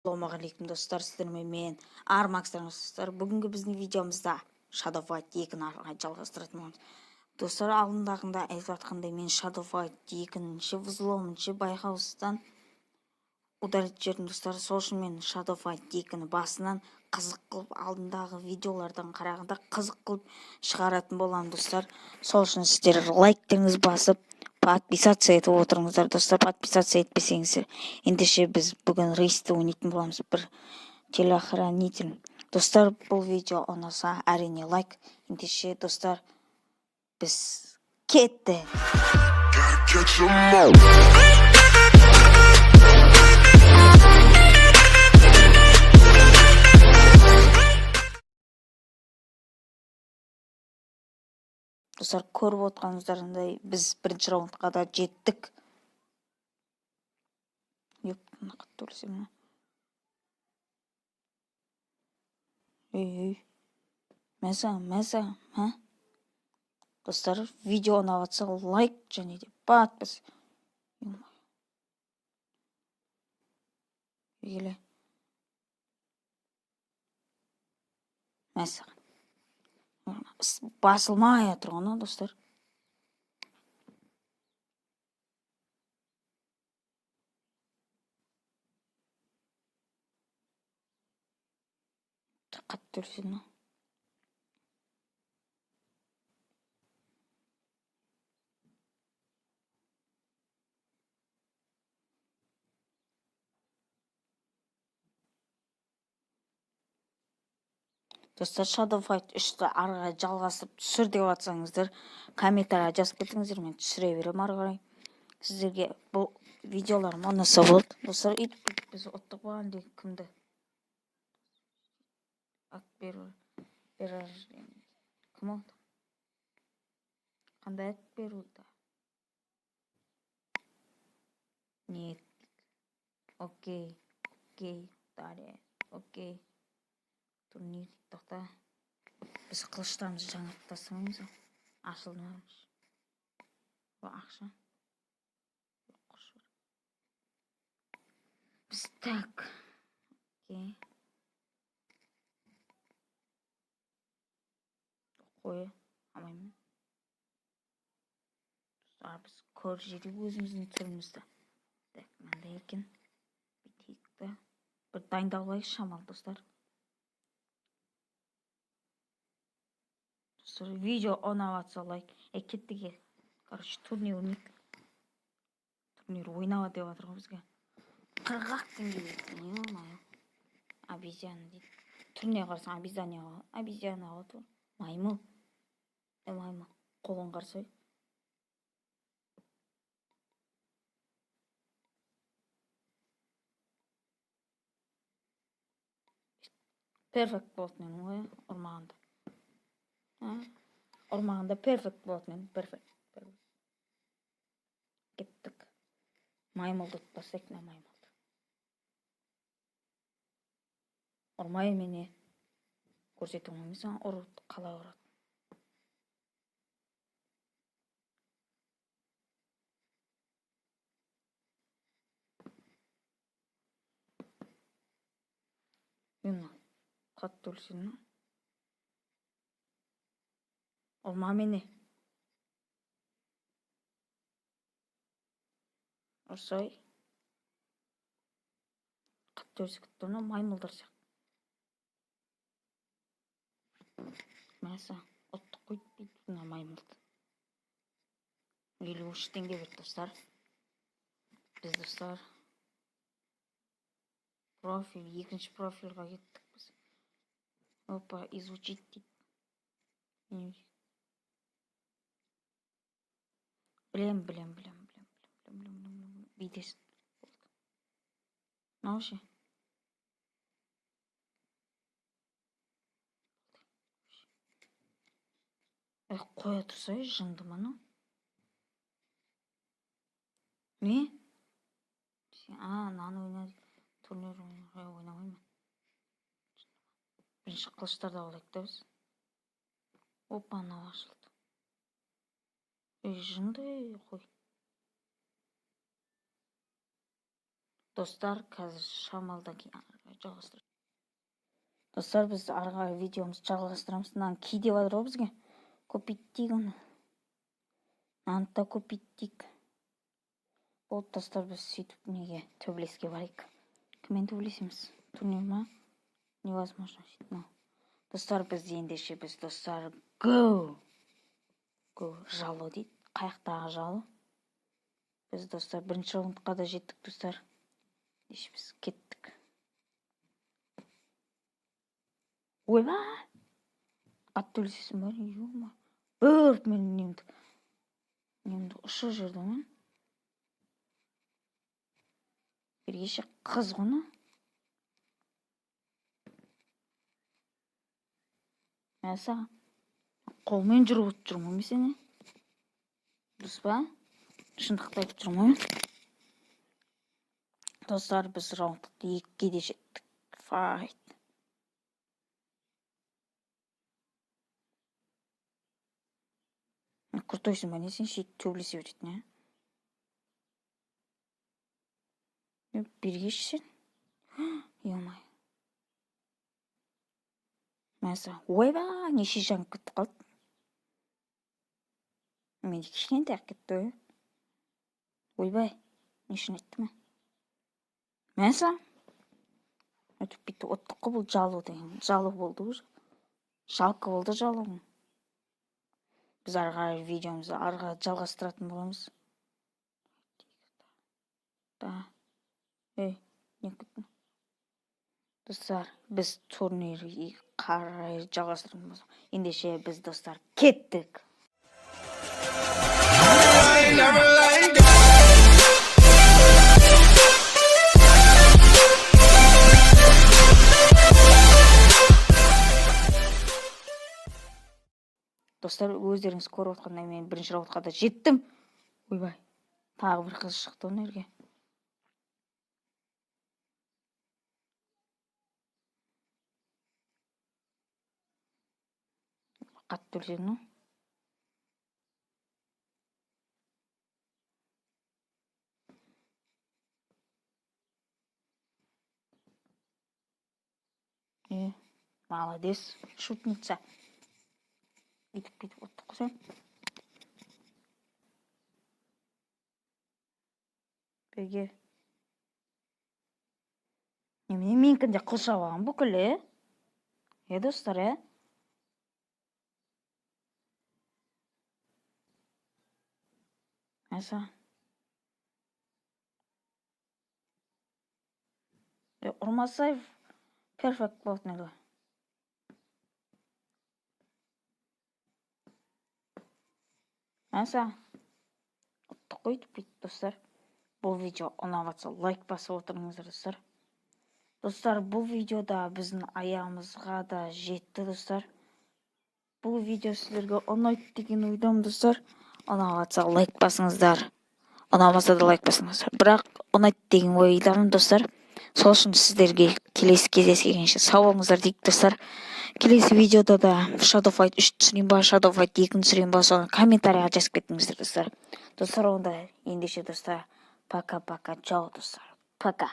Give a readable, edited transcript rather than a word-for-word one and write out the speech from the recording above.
Ассалаумағалейкум, достар! Сіздермен мен, Армакс. Достар, бүгінгі біздің видеомызда Shadow Fight 2-ні ары қарай жалғастыратын боламыз. Достар, алдындағында айтып жатқандай, мен Shadow Fight екінші взломыншы байқаусыздан удалить жібердім, достар. Сол үшін мен Shadow Fight 2-ні басынан қызық қылып, алдындағы видеолардан қарағанда қызық қылып шығаратын боламын, достар. Сол үшін сіздер лайктеріңіз басып, подписаться етіп отырыңыздар, достар. Подписаться етпесеңіздер. Ендеше, біз бүгін рейсті ойнайтын боламыз, бір телохранитель. Достар, бұл видео ұнаса, әрине, лайк. Ендеше, достар, біз кеттік. Gotta catch 'em all. Достар, көріп отқаныңыздардай, біз бірінші раундқа да жеттік. Еп, мына қатты өлсем. Ей, ей, мә саған, мә саған, мә! Достар, видео ұнап жатса, лайк және де подпис. Келе, мә саған! Басылмай жатыр ғой, достар. Қатты өлсе мынау. Достар, Shadow Fight 3-ті ары қарай жалғастырып түсір деп жатсаңыздар, комментарийға жазып кетіңіздер, мен түсіре беремін ары қарай. Сіздерге бұл видеоларым ұнаса болды. Достар, өйтіп бүйтіп біз ұттық па әлде кімді? Акбер, кім ол? Қандай Акбер? Нет, окей, окей, далее, окей, турнир. Тоқта, біз қылыштарымызды жаңартып тастамаймыз ба? Ашылды ма ақша? Біз, так, окей, қоя алмаймын. Достар, біз көріп жіберейік өзіміздің түрімізді. Так, мынандай екен. Бүйтейік та, бір дайындап алайық шамалы, достар. Достар, видео ұнап жатса, лайк. Е, кеттік. Е, короче, турнир ойнайық. Турнир ойнама деп жатыр ғой. Бізге 40 ақ теңге берді. Е, обезьяна дейді. Түріне қарасаң, обезьяна ғой, обезьяна ғой тура. Маймыл, е, маймыл. Қолын қарасай. Перфект болатын едім ғой ұрмағанда. Ұрмағанда перфект болатын едім, перфект. Кеттік, маймылды ұтып тастайық. Мына маймылды ұрмай, мені көрсете ғой мен саған ұру қалай ұрады. Мен мына қатты өлсем, ұрма мені, ұрсай. Қатты өлсе кетті мынау, маймылдар сияқты. Мә саған, ұттық қой бүйтіп мына маймылды. 53 теңге берді, достар. Біз, достар, профиль, екінші профильға кеттік біз. Опа, изучить дейді. Білем, білем, білем, білем, білем, білем, білем. Бүйтесің, болды. Мынау ше? Ей, қоя тұрсай, жынды ма анау? Не, а, мынаны ойна дейді. Турнир ойнамаймын. Бірінші қылыштарды алайық та біз. Опа, анау ашылды. Ей, жынды қой. Достар, қазір шамалдан кейін ары қарай жалғастырамыз. Достар, біз ары қарай видеомызды жалғастырамыз. Мынаны ки деп жатыр ғой бізге. Купить дейік оны. Мынаны да купить дейік. Болды, достар, біз сөйтіп неге төбелеске барайық. Кіммен төбелесеміз? Турнир ма? Невозможно сөйтіп мынау. Достар, біз ендеше біз, достар, go! Go, жало дейді. Қаяқтағы жало? Біз, достар, бірінші раундқа да жеттік, достар. Ендеше біз кеттік. Ойбай! Қатты төбелесесің ба? Ё-моё. Бір мен немді ұшырып жіберді ғой. Бергеше қыз ғой мынау. Мә саған. Қолмен жүріп отырмын ғой мен сені. Дұрыс па? Шындықты айтып тұрмын ғой. Достар, біз раунд 2-ге де жеттік. Файт. Крутойсың ба, не сен сөйтіп төбелесе беретін, ә? Бергеші сен. Ё-моё. Мә саған. Ойбай, неше жан кетіп қалды. Менде кішкентай ақ кетті ғой. Ойбай, не үшін айттым, ә? Мә саған. Өтіп бүйтіп оттық қой, бұл жалу деген. Жалу болды уже. Жалко болды жалуың. Біз ары қарай видеомызды ары қарай жалғастыратын боламыз. Да. Ей, не кеттің? Достар, біз турнирге қарай жалғастырамыз. Ендеше біз, достар, кеттік. I ain't never letting go. Достар, өздеріңіз көріп отқандай, мен бірінші раундқа да жеттім. Ойбай, тағы бір қыз шықты ғой жерге. Қатты төбелеседі мынау. Е, молодец, шутница. Бүйтіп бүйтіп оттық қой сен. Беге. Немене менікінде қылша алған бүкіл, е? Е, достар, е? Мәса. Е, ұрмасай перфект болатын еді. Мәса. Ұттық қой бүйтіп, достар. Бұл видео ұнап жатса, лайк басып отырыңыздар, достар. Достар, бұл видеода біздің аяғымызға да жетті, достар. Бұл видео сіздерге ұнайды деген ойдамын, достар. Ұнап жатса, лайк басыңыздар. Ұнамаса да лайк басыңыздар. Бірақ ұнайды деген ойдамын, достар. Сол үшін сіздерге келесі кездескенше сау болыңыздар дейік, достар. Келесі видеода да Shadow Fight 3 түсірейін ба, Shadow Fight 2 түсірейін ба, соны комментарийға жазып кетіңіздер, достар. Достар, онда ендеше, достар, пока-пока, чао, достар. Пока.